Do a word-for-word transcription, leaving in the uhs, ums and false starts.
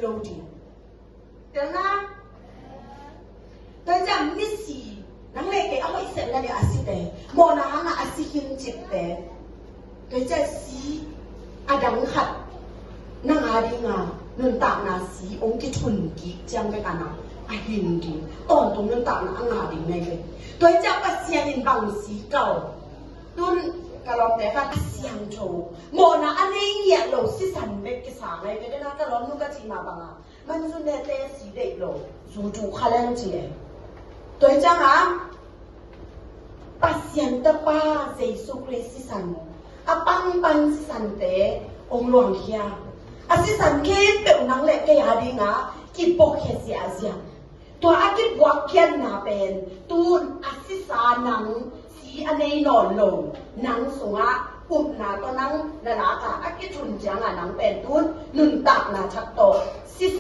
lo ding. Tel na. Tua hi ciang misi, nang le kei a hoih sepna ding a site, mawhna hangah a si khin cipte, tua hi ciang si a dang khat nang a dinga nuntakna si hong kithun kik ciang bek a na a hin ding, tawntung nuntakna a ngah ding nai ve. Tua hi ciang Pasian in bang si kal, tun ka lawmte khat a siangtho, mawhna a nei ngiat lo sisan bek kisa ngai ve. Tua na ka lawmnu ka cih mah banga, man zu nete si deih lo, zu tu kha leng ci e. Tua hi cianga Pasian Tapa Jesu Khrist sisan, a pangpang sisante hong luangkhia. A sisan khempeuh nang le kei a dinga kipuakkhia ziahziah. Tua a kipuakkhiatna pen tun a sisa nang, si a nei nawn lo nang sungah upna tawh nang na laka a kithun cianga nang pen tun nuntakna thak tawh